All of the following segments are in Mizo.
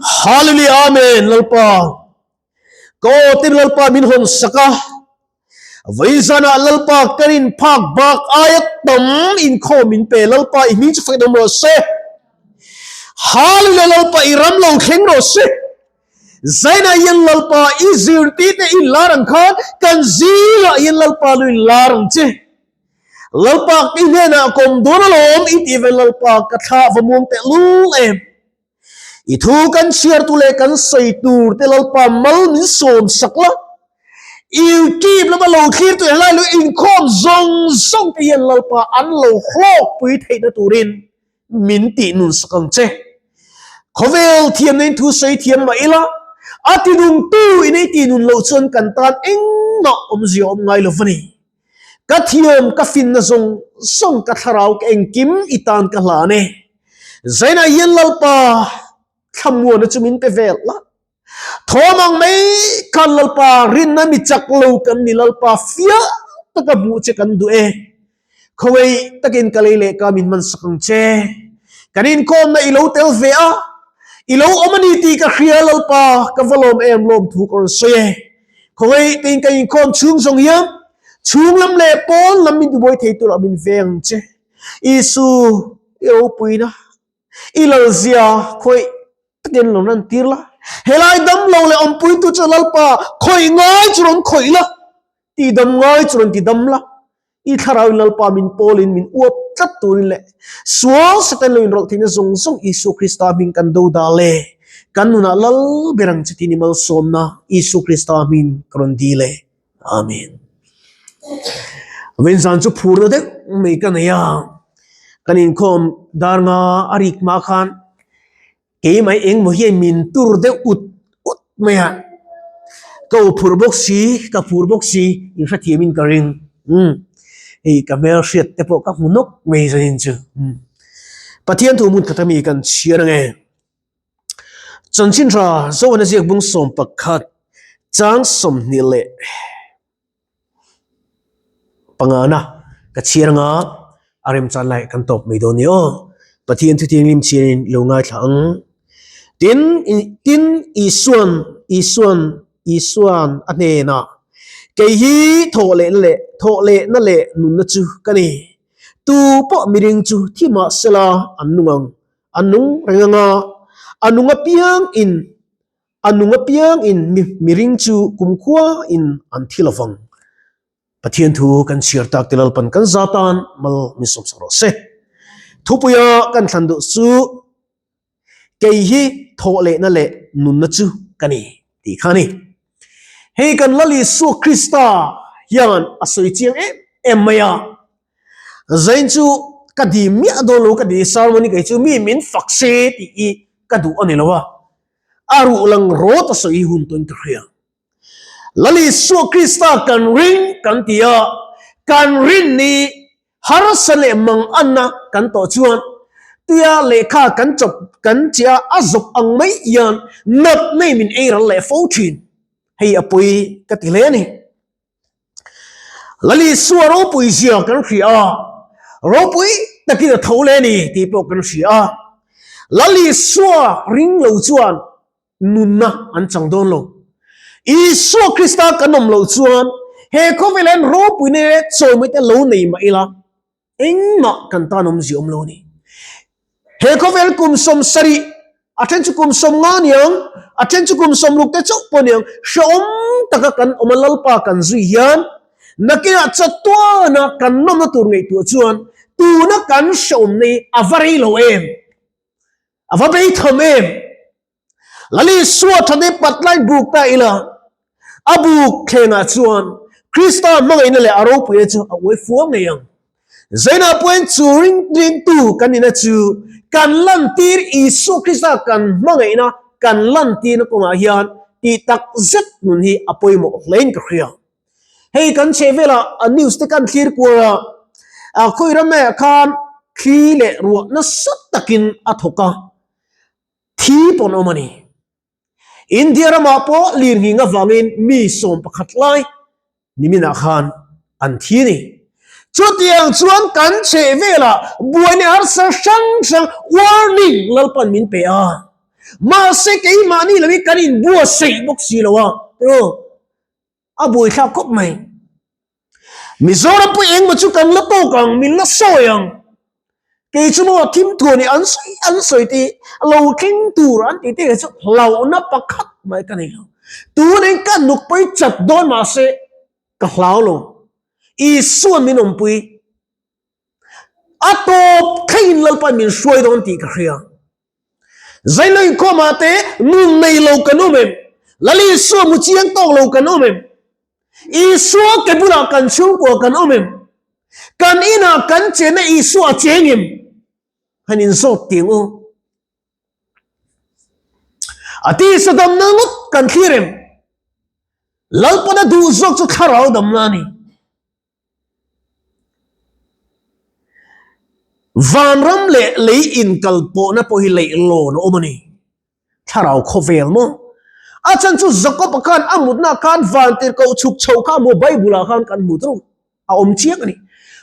Hallelujah Amen Lalpa ka aw te Lalpa min hawn sak a Vaizana Lalpa kan in phak bak aia tam inkhawm min pe Lalpa i hming chu fak dawm rawh se Hallelujah Lalpa i ram lo thleng rawh se Zaina hian Lalpa i zirtirte i lar ang khan kan zingah hian Lalpa lu in lar ang che Lalpa i hnenah kawm dawn alawm i tih ve Lalpa ka thlah va muang teh lul em. I thu kan chhiar tu leh kan sawi tur te Lalpa mal min sawm sak la. YouTube lama lo thlir tu helai lo inkhawm zawng zawng te hian Lalpa an lo hlawk pui theihna turin min tih nun sak ang che. Khawvel thiamna in thu sawi thiam mah ila, a ti nung tu in ei tih nun loh chuan kan tan engmah awmzia awm ngai lo va ni. Ka thiam ka finna zawng zawng ka thlarau ka engkim i tan ka hlan e. Zainah hian Lalpa thlamuana chu min pe vel la. Thawm ang mai khan Lalpa rinna mi chak lo kan ni Lalpa fiah taka hmuh che kan duh e. Khawei takin ka lei leh ka min hman sak ang che. Kan inkawmna i lo tel ve a, i lo awm a ni tih ka hria Lalpa ka va lawm em lawm thu ka rawn sawi e. Khawei tiin ka inkhawm chhung zawng hian chhung lam leh pawn lam min tibuai thei turah min veng ang che. Isu, i ropuina, i lalzia khawih takin lo lan tir la. Helai dam lo leh awmpuitu chu Lalpa khawih ngai chu rawn khawih la, tidam ngai chu rawn tidam la. I thlarau in Lalpa min pawlin min uap tlat turin leh sual Satan lo inrawlh theihna zawng zawng Isua Krista hming kan do dal e. Kan nunah lal ber ang che tin i malsawmna Isua Krista hming ka rawn dil e. Amen. Vawiin zan chu phurna deuh mai ka nei a, kan inkhawm dar nga a rik hma khan Keimah engmaw hian min tur deuh ut ut mai a, ka u phur bawk si, ka phur bawk si in hrethiam in ka ring. Umm hei ka hmel hriat te pawh ka hmu nawk mai zanin chu. Umm Pathian thu hmun khat ami kan chhiar ange. Chanchin tha Zohana ziak bung 11 chang 20 leh Pangana ka chhiar anga a remchan lai kan tawp mai dawn ni aw. Pathian thuthianghlim chhiarin lo ngaithla ang. Tin, tin Isuan, Isuan, Isuan a hnenah, Kei hi thawh lehna leh thawh lehna leh nunna chu ka ni. Tu pawh miring chu thi mah sela an nung ang, an nung reng anga, a nung apiang in A nung apiang in mi miring chu kumkhua in an thi lovang. Pathian thu kan chhiar tak te Lalpan kan za tan mal min sawmsak rawh se. Thupuia kan thlan duh chu kei hi thawh lehna leh nunna chu ka ni tih kha a ni. Hei kan Lal Isua Krista hian a sawi chiang em em mai a. Zain chu ka di miah dawn lo ka di sermon hi kei chu mi min fak se tih hi ka duh a ni lo a. A ruh lang rawt a sawi hun tawhin ka hria. Lal Isua Krista kan ring kan ti a, kan rin ni harsa leh mang anna kan tawh chuan tuia lehkha kan chawp kan chiah a zawp ang mai hian nat nei min ei ral leh fo thin. Hei a pawi ka ti hle a ni. Lal Isua ropui zia kan hria a, ropui takin a tho le a ni tih pawh kan hria a. Lal Isua ring lo chuan nunna an chang dawn lo. Isua Krista kan awm loh chuan he khawvel hian ropuina leh chawimawite lo nei mah ila, Engmah kan tan awmzia awm lo a ni. He khawvel kum 70, a then chu kum 50 niang, a then chu kum 60 te chauh pawh niang, hrehawm taka kan awm a Lalpa kan zui hian nakinah chatuana kan nawmna tur ngaihtuah chuan tuna kan hrehawmna hi a va rei lo em? A va beitham em? Lali Isua thane patlai buk ta ila, a buk thlengah chuan Krista hmangaihna leh a ropuina chu a uai fuang ngei ang. Zainah pawhin chu ringtu kan nihna chu kan lantir Isua Krista kan hmangaihna kan lantirna kawngah hian tih tak zet nun hi a pawimawh hlein ka hria. Hei kan chhehvelah a news te kan thlir kual a, khawi ramah khan thli leh ruah nasa takin a thawk a, Thi pawn awm a ni. India ramah pawh lirnghing avangin mi 11 lai niminah khan an thi a ni. Chutiang chuan kan chheh velah buaina harsa hrang hrang warning Lalpan min pe a. Mahse keimahni lo hi kan inbuatsaih bawk si lo a, tiraw? A buaithlak khawp mai. Mizoram pawh engmaw chu kan la tawk ang, min la sawi ang. Kei chu maw thim thuan hi an sawi an sawi te lo thleng tur an tih te chu hlauhna pakhat mai ka nei lo. Tunin ka nuk pawi chat dawn mahse ka hlau lo. Isuan min awmpui. A tawp thlengin Lalpain min hruai dawn tih ka hria. Zailo inkhawmah te nun nei lo kan awm em? Lal Isua mu chiang tawk lo kan awm em? Isua ke bulah kan chhungkua kan awm em? Kan inah kan chenna Isua a cheng em? Han inzawt tiang u. A tisa damna ngawt kan thlir em? Lalpana duh zawk chu thlarau damna a ni. Vanram leh lei inkalpawhna pawh hi leihlawn a awm a ni. Thlarau khawvel maw? A chhan chu Jakob-a khan a mutna khan vantirhkoh chhuk chho kha maw Bible-ah khan kan hmu tawh a awm chiang a ni.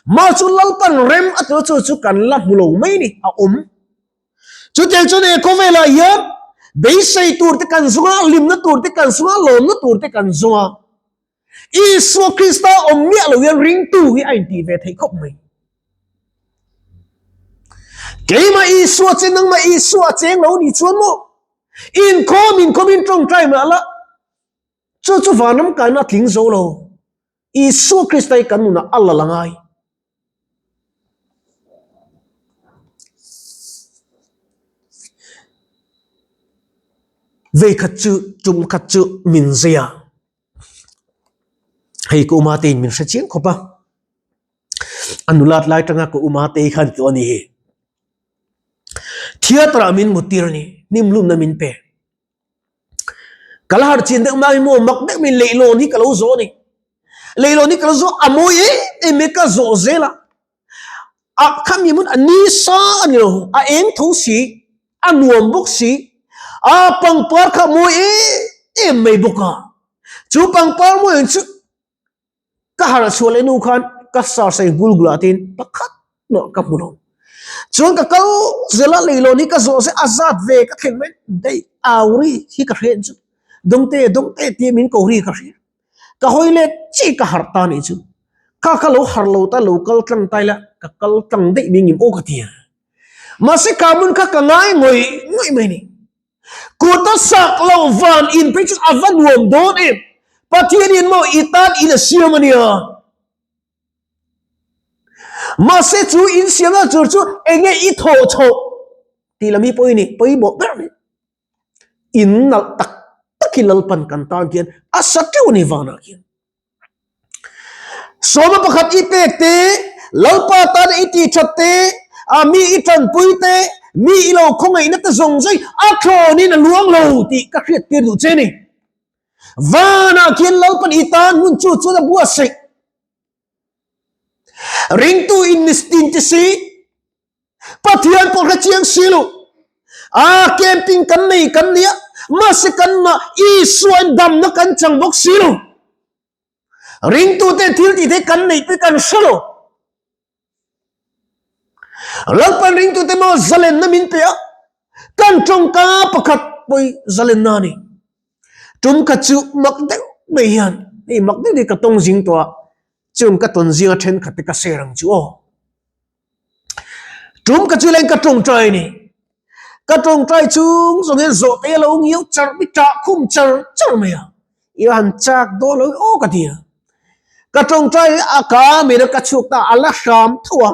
Mah chu Lalpan rem a tura chu chu kan la hmu lo mai a ni, a awm. Chutiang chuan he khawvelah hian beisei tur te kan zawng a, hlimna tur te kan zawng a, lawmna tur te kan zawng a. Isua Krista awm miah lo hian ringtu hi a intih ve theih khawp mai. Keimah Isua che nangmah Isua a cheng lo ni chuan maw? Inkhawm inkhawm in tawngtai mah la, chu chu vanram kaina a tling zo lo. Isua Krista hi kan nunah a la la ngai. Veikhat chu tum khat chu min zai a. Hei ka uma te in min hre chiang khawp a, a nulat lai tanga ka uma te khan tih a ni hi. Theatre ah min mut tir a ni, hnimhlumna min pe. Ka la harh chin deuh mai maw mak deuh mai leihlawn hi ka lo zawh a ni. Leihlawn hi ka lo zawh a mawi em em mai ka zawh zel a, a khami hmun a nisa a ni lo, a eng tho si, a nuam bawk si, a pangpar kha a mawi em em mai bawk a, chu pangpar mawi ang chu ka harh chhuah leh nu khan ka search a google ah te in pakhat mah ka hmu lo. Chuan ka kal zel a leihlawn hi ka zawh zel a zat ve ka thleng mai daih au ri hi ka hre chu dawngte dawngte tia min ko ri ka hria. Ka hawi let chi ka harh ta nih chu kha kha lo harh lo ta lo kal tlang ta ila ka kal tlang daih mai ngim aw ka ti a. Mahse ka hmun kha ka ngai ngawih ngawih mai ni. Kut a sak lo van in phei chu a va nuam dawn em. Pathian in maw i tan in a siam a nia. Mahse chu in siamna tur chu enge i thawh chhoh tih lam hi pawh i ni, pawimawh ber a ni. In nalh tak tak hi Lalpan kan tan khian a sa teuh a ni vanah khian. Sawma pakhat i pek te, Lalpa tana i tih that te, a mi i tanpui te, mi i lo khawngaihna te zawng zawng a thlawnin a luang lo tih ka hriat tir duh che ni. Vanah khian Lalpan i tan hmun chu chuan a buatsaih. Ringtu in ni ti si, Pathian pawh hre chiang si lo. A camping kan nei kan nia, mahse kan mah Isua in damna kan chang bawk si lo. Ringtute thil tih theih kan neih te kan hre lo. Lalpan ringtute maw zalenna min pe a, kan tawngka pakhat pawi zalenna a ni. Tum khat chu mak deuh mai hian, hei mak deuh hi ka tawng zing tawh a, chung ka tawn zinga thenkhat te ka share ang chu aw. Tum ka chu leng ka tawngtai ni. Ka tawngtai chung zawng hian zawh te a lo ngiau char mi tah khum char char mai a. I han chak dawn lo aw ka ti a. Ka tawngtai a ka min a ka chhuak ta a la hram tho a.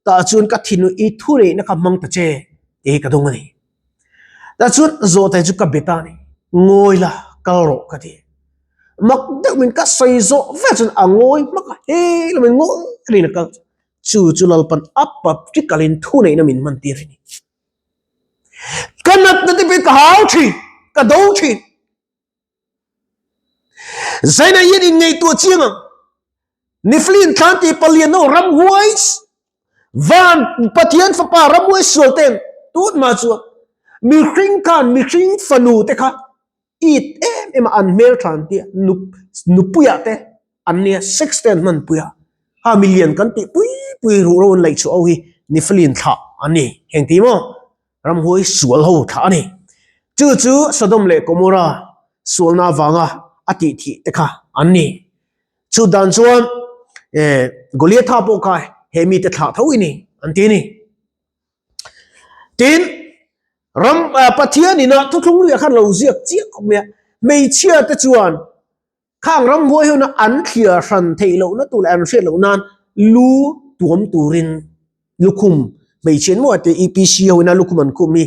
Tah chuan ka thin i thu neihna kha hmang ta che tih hi ka dawng a ni. Tah chuan zawh te chu ka bet a ni. Ngawi la kal rawh ka ti. Mak deuh min ka sawi zawh vek chuan a ngawi hmak a, he lamin ngawi reng a kal. Chu chu Lalpan a practical in thu neihna min hman tir a ni. Ka natna te pawh ka hau thin, ka do thin. Zaina hian in ngaihtuah chiang ang. Niflin thlan ti palian ho ramhuai van Pathian fapa ramhuai sual ten tut ma chuan mihring khan mihring fanu te kha it em em a an hmel tha an tia nupuia te an nia sex te an hman pui a ha milian kan tih pui pui ruh ro an laih chhuah ho hi niflin thlah an ni heng ti maw ramhuai sual ho thlah a ni. Chu chu Sodom leh Gomorra sualna avanga a tih thih te kha an ni. Chu dan chuan Goliatha pawh kha he mite thlah tho i ni an ti a ni. Tin, ram Pathian ina thuthlung luiah khan lo ziak chiah khawp mai a, hmeichhia te chuan khang ramhuai huna an thliar hran theih lohna tur leh an hriat loh nan lu tuam turin lukhum hmeichhe an maw te EPC ho ina lukhum an khum hi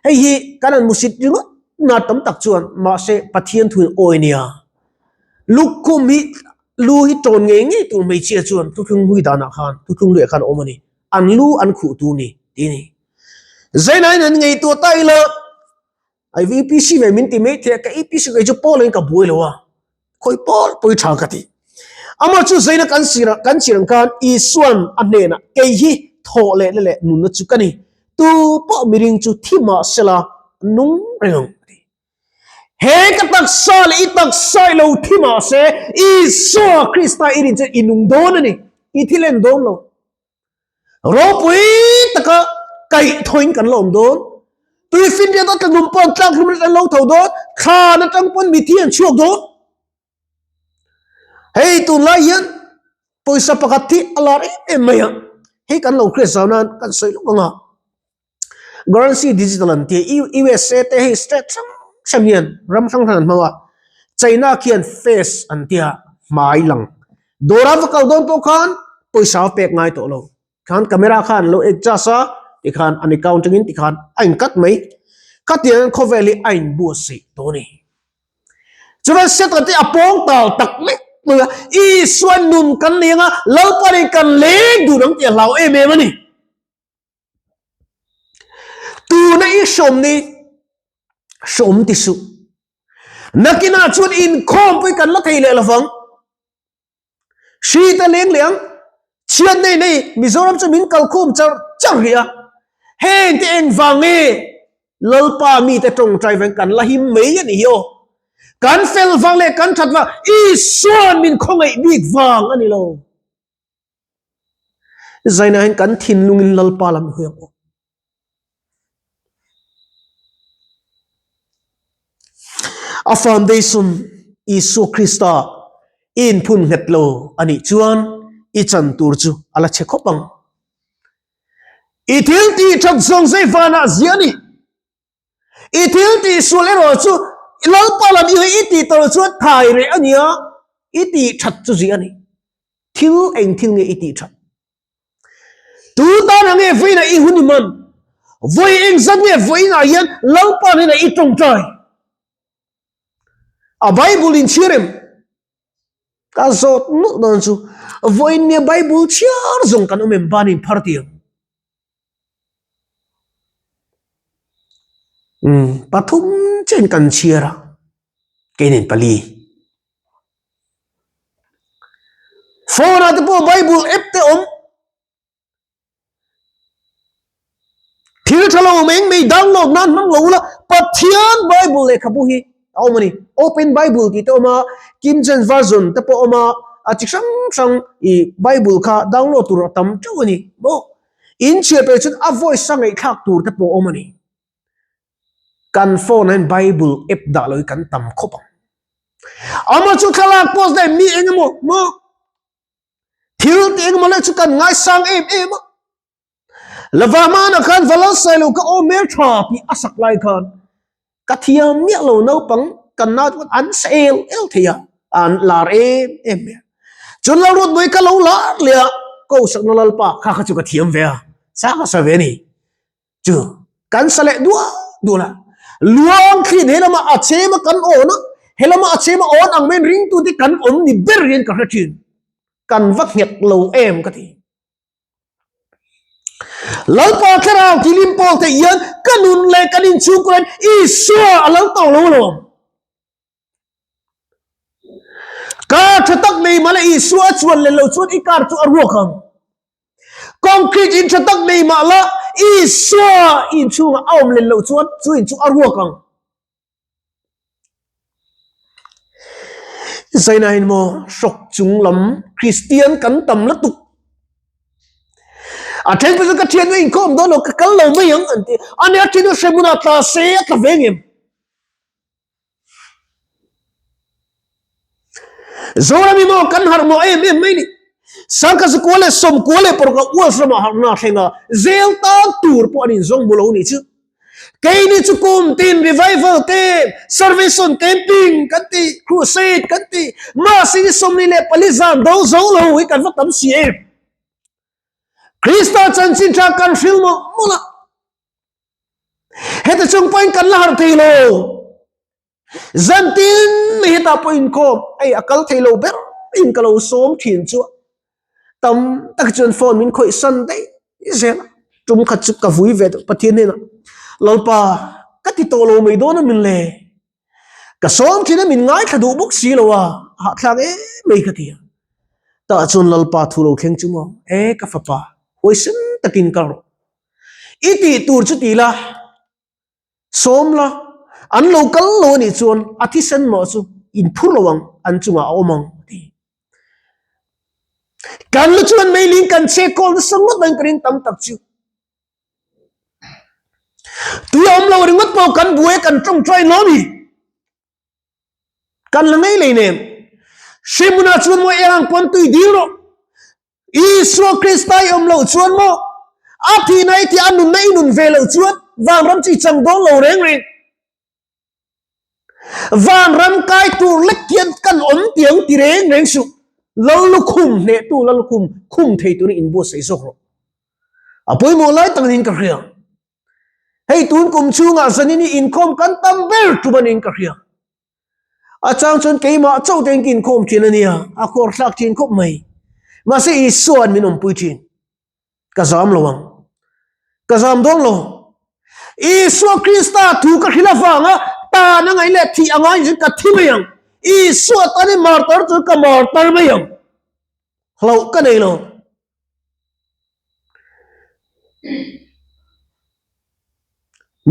hei hi kan han musit ringawt na tam tak chuan mahse Pathian thu in awi nia lukhum hi lu hi tawn ngei ngei tur hmeichhia chuan thuthlung hlui danah khan thuthlung luiah khan a awm a ni. An lu an khuh tur ni ti a ni. Zainain an ngaihtuah ta ila ai VPC ve min ti mai thei a, ka EPC kei chu pawl in ka buai lo a, khawi pawl pawi tha ka ti. Amah chu zaina kan sir kan chir ang khan Isuan a hnenah kei hi thawh leh na leh nunna chu ka ni, tu pawh miring chu thi mah sela nung reng ang a ti. He ka taksa leh i taksa i lo thi mah se Isua Krista i rin chuan i nung dawn a ni, i thi len dawn lo. Ropui taka kaihthawin kan la awm dawn. Tuifinriat a tla pawn tlak hlum an lo tho dawn, thlan atang pawn mithi an chhuak dawn. Hei tunlai hian pawisa pakhat hi a lar em em mai a, hei kan lo hriat zau nan kan sawi lawk ang a. Currency digital an tia USA te hei state hrang hrang hian ram hrang hrang an hmang a, China khian face an tia hmai lang. Dawra va kal dawn pawh khan pawisa a pek ngai tawh lo. Khan camera khan an lo adjust a, tikhan an account atangin tikhan a in cut mai. Khatiang khawvel hi a in buatsaih tawh a ni. Chuan Satan te a pawng tal tak lek mai a, Isua nun kan nei anga Lalpa nen kan leng dun ang tih a hlau em em a ni. Tuna i hrawm ni hrawm ti suh. Nakinah chuan inkhawm pawh kan la thei leh lovang. Hri te leng leh ang. Chhiat nei nei Mizoram chu min kalkhawm char char rih a. Heng te engvang nge Lalpa mite tawngtai veng kan la him mai a ni hi aw. Kan fel vang leh kan that vang Isuan min khawngaih bik vang a ni lo. Zaina hian kan thinlungin Lalpa lam i hawi ang u. A foundation Isua Krista i inphun nghet lo a nih chuan i chan tur chu a la chhe khawp ang. I thil tih that zawng zai vanah zia a ni. I thil tih sual erawh chu Lalpa lam i hawi i tih tawh chuan thai reh a nia, i tih that chu zia a ni. Thil eng thil nge i tih that? Tu tan ang nge vawiinah i hun i man? Vawi eng zat nge vawiinah hian Lalpa hnenah i tawngtai? A Bible in chhiar em? Ka zawt nawlh dawn chu vawiin nia Bible chhiar zawng kan awm em banin phar tiang. Um, pathum chen kan chhiar a, keinin pali. Phone ah te pawh Bible app te awm. Thil tha lo awm eng mai download nan hmang lo ula Pathian Bible lehkhabu hi a awm a ni. Open Bible tih te awm a, King James Version te pawh awm a, a chi hrang hrang i Bible kha download tur a tam teuh a ni maw. In chhiar peh chuan a voice a ngaihthlak tur te pawh a awm a ni. Kan phone ah hian Bible app dah lo hi kan tam khawp ang. Amah chu thlalak post daih mi eng emaw maw. Thil tih engemaw leh chu kan ngaisang em em a. Lava hmanah khan va lo sawi lo ka aw hmel tha tih a sak lai khan ka thiam miah lo naupang kan nau chuan an sa el el thei a, an lar em em mai a. Chuan Lalruatmawii ka lo lar leh a, ko sakna Lalpa kha kha chu ka thiam ve a, sa ka sa ve a ni. Chu kan sa leh duah duah a, luang thlin he lama a chem a kan awn a, he lama a chem a awn ang maiin ringtute kan awm ni ber hian ka hre thin. Kan va nghet lo em ka ti. Lalpa thlarau tilim pawl theih hian ka nun leh kan inchhungkaw hian Isua a lo tawh lo alawm. Car tha tak nei mah la Isua a chuan leh lo chuan i car chu a ruak ang. Concrete in tha tak nei mah la Isua i inchhungah a awm leh lo chuan chu in chu a ruak ang. Zainain maw hrawk chung lam Kristian kan tam lutuk. A then pawh chu ka thian inkhawm dawn lo ka kal lo mai ang an ti. Ani a thian chu hremhmunah tla se a tla ve ngem. Zoram hi maw kan harh mawh em em mai ni. Sangkha zakua leh sawmkua leh parukah Wales ramah harhna a thleng a, zel tan tur pawh an inzawng hmu lo ni chu. Keini chu kum tin revival camp, service on camping kan ti, crusade kan ti, mahse ni 24 zan do zo lo hi kan va tam si em. Krista chanchin tha kan hril mawlh mawlh a, heti chung pawhin kan la harh thei lo. Zantin mai hetah pawh inkhawm hei a kal thei lo ber in ka lo sawm thin chu tam tak chuan phone min khawih san daih zel a, tum khat chu ka vui ve deuh Pathian hnenah Lalpa ka ti tawh lo mai dawn a min le, ka sawm thin a min ngaithla duh bawk si lo a, a hahthlak em mai ka ti a, tah chuan Lalpa thu lo thleng chu maw e ka fapa huaisen takin kal rawh i tih tur chu ti la. Sawm la, an lo kal lo a nih chuan a thisen mah chu inphur lo ang, an chungah a awm ang a ti. Kan lu chuan meiling kan chhe kawl nasa ngawt mai ka ring tam tak chu. Tui a awm lo ringawt pawh kan buai a kan tawngtai lo a ni. Kan la ngei lei nem. Hrimunah chuan maw eng ang pawn tui dil rawh. Isua Krista i awm loh chuan maw a thihna i tih a nunna i nun ve loh chuan vanram chu i chang dawn lo reng reng. Vanram kai tur lek hian kan awm tiang ti reng reng suh. Lallukhum hnehtu lallukhum khum thei turin inbuatsaih zawk rawh. A pawimawh lai tak niin ka hria. Hei tun kum chhungah zanin hi inkhawm kan tam ber tum a niin ka hria. A chang chuan keimah chauh te in ka inkhawm thin a nia, a khawr thlak thin khawp mai. Mahse Isua'n min awmpui thin. Ka zam lo ang. Ka zam dawn lo. Isua Krista thu ka hrilh avanga tan a ngaih leh thih a ngai chu ka thi mai ang. Isua tan i martar chu ka martar mai ang. Hlauh ka nei lo.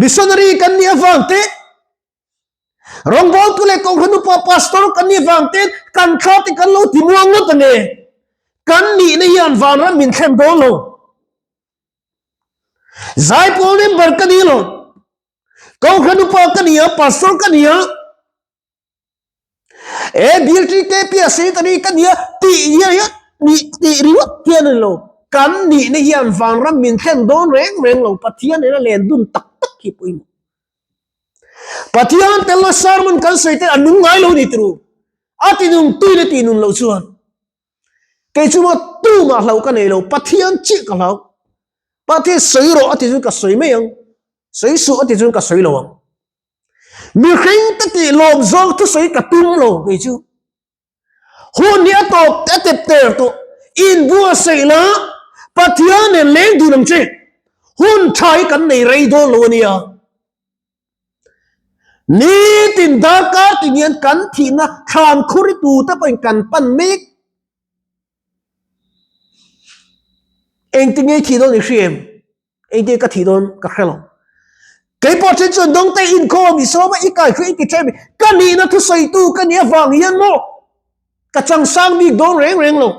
Missionary kan nih avang te Rawngbawltu leh Kohhran upa Pastor kan nih vang ten kan thla te kan lo ti muang ngawt ange. Kan nihna hian vanram min thlen dawn lo. Zaipawl member ka ni lo. Kohhran upa ka ni a, Pastor ka ni a. E BLTKP a secretary ka ni a tih hian hian nih tih ringawt hian a ni lo. Kan nihna hian vanram min thlen dawn reng reng lo. Pathian nena len dun tak tak hi pawimawh. Pathian telna sermon kan sawi te a nung ngai lo ni turu. A ti nung tuin a ti nun loh chuan kei chu maw tumah hlauh ka nei lo, Pathian chiah ka hlau. Pathian sawi rawh a ti chuan ka sawi mai ang, sawi suh a ti chuan ka sawi lo ang. Mihring te tih lawm zawng thusawi ka tum lo kei chu. Hun hi a tawp a tep ter tawh. Inbuatsaih la, Pathian nen leng dun ang che. Hun tha hi kan nei rei dawn lo a nia. Nitin darkar tin hian kan thihna thlan khur i tute pawhin kan pan mek. Engtin nge i thih dawn i hria em? Engtin ka thih dawn ka hre lo. Kei pawh then chuan dawngte inkhawm i sawm a, i kai hruai i ti ṭhem i, ka nihna thusawitu ka nih avang hian maw ka changsang bik dawn reng reng lo.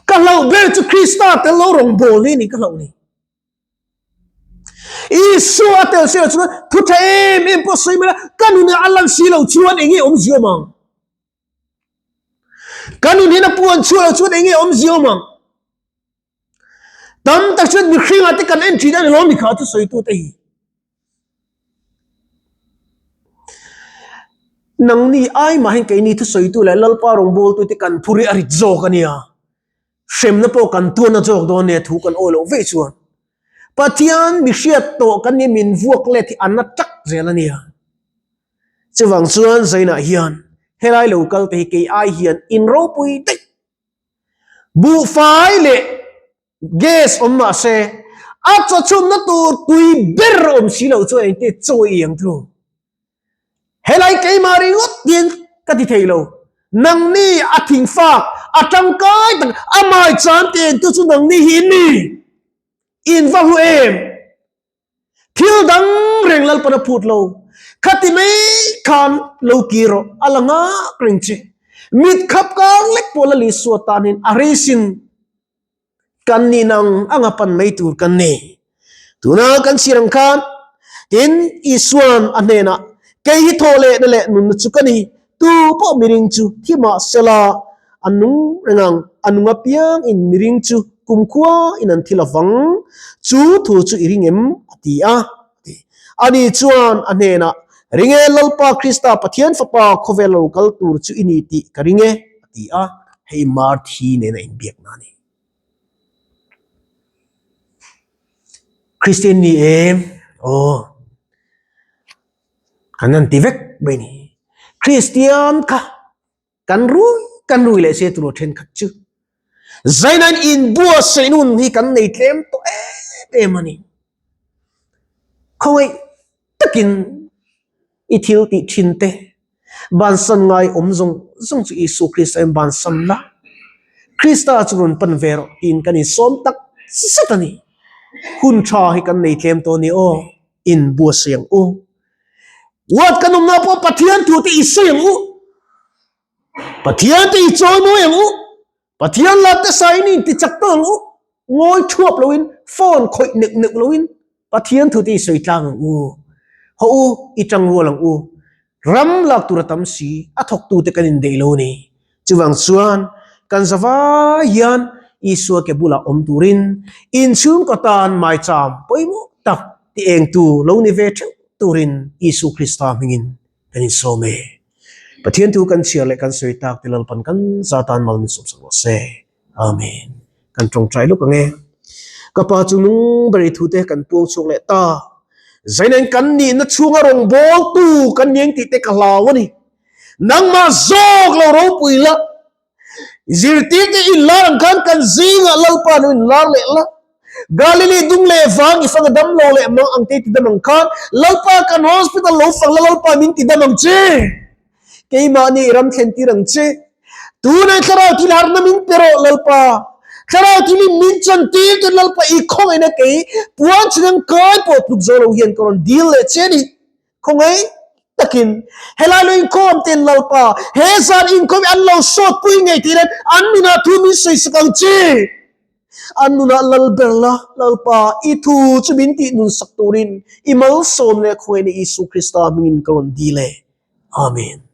Ka hlauh ber chu Krista tel lo rawngbâwl hi a ni ka hlauh ni. Isua a tel si lo chuan thu ṭha em em pawh sawi mai la, ka nunah a lan si lo chuan eng nge awmzia awm ang? Ka nun hian a puan chhuah loh chuan eng nge awmzia awm ang? Tam tak chuan mihringah te kan en thin a ni lo mi kha chu sawitu te hi. Nangni ai mahin keini thusawitu leh Lalpa rawngbawltu te kan phur hi a rit zawk a nia. Hremna pawh kan tuarna zawk dawn nia thu kan awi loh veih chuan. Pathian mi hriat tawh kan nia min vuak let hi a na tak zel a nia. Chuvang chuan Zainah hian helai lo kal te hi kei ai hian in ropui daih. Buhfai leh gas awm mah se a chawchhumna tur tui ber awm si loh chuan engte chaw i ang thung. Helai keimah ringawt hian ka ti thei lo. Nangni a thingfak, a tangkai tak, a maicham te engtu chu nangni hi in ni. In va hlu em? Thil dang reng Lalpan a phut lo. Khati mai khan lo kir rawh, a la nghak reng che. Mit khap kar lek pawh Lal Isua tanin a reisin kan nih nang anga pan mai tur kan ni. Tuna kan chhir ang khan, tin Isua'n a hnenah. Kei hi thaw lehna leh nunna chu ka ni. Tu pawh miring chu thi mah sela a nung reng ang, a nung apiang in miring chu kumkhua in an thi lovang. Chu thu chu i ring em? a ti a. Ani chuan a hnenah, Ring e, Lalpa Krista Pathian Fapa khawvel lo kal tur chu i ni tih ka ring e, a ti a. Hei Marthi nena inbiakna a ni. Kristian ni em? Aw. Kan han ti vek mai ni. Kristian kha kan rui kan rui leh se tur thenkhat chu. Zainain inbuatsaih nun hi kan nei tlem tawh em em a ni. Khawngaih takin i thil tih thin te bansan ngai awm zawng zawng chu Isua Krista in bansan la, Krista chu rawn pan ve rawh tiin kan insawm tak zet a ni. Hun tha hi kan nei tlem tawh a ni aw, inbuatsaih ang u. Word kan awmna pawh Pathian thu te i sawi ang u. Pathian te i chawimawi ang u. Pathian la te sain in ti chak tawh ang u. Ngawi thuap loin, phone khawih neuh neuh loin Pathian thu te i sawi tlang ang u. Haw u, i tang rual ang u. Ram lak tur a tam si, a thawktu te kan indeih lo a ni. Chuvang chuan kan zavai hian Isua ke bulah awm turin inchhungkaw tan maicham pawimawh tak ti engtu lo ni ve theuh turin Isu Krista hmingin kan insawm e. Pathian thu kan chhiar leh kan sawi tak te Lalpan kan za tan mal min sawmsak rawh se. Amen. Kan tawngtai luk ang e. Ka pa chu nung ber i thu te kan puang chhuak leh ta. Zainen kan nihna chhunga rawngbawltu kan ni ang tih te ka hlau a ni. Nangmah zawk lo ropui la. Zirtirte inlar ang khan kan zingah Lalpa lo inlar leh la. Galili dung leh vang i fang a dam lo leh mang ang te i ti dam ang khan Lalpa kan hospital lo fang la Lalpa min ti dam ang che. Keimahni i ram thlen tir ang che. Tunah thlarau thil harna min pe rawh Lalpa. Thlarau thil in min chan tir chuan Lalpa i khawngaihna kei puan chhung ang kai pawh tluk zo lo hian ka rawn dil leh che a ni. Khawngaih takin helai lo inkhawm ten Lalpa he zan inkhawm hi an lo sawt pui ngei tih hian an nunah thu min sawi sak ang che. An nunah lal ber la, Lalpa, i thu chu min tih nun sak turin i malsawm leh khawngaihna Isu Krista hmingin ka rawn dil e. Amen.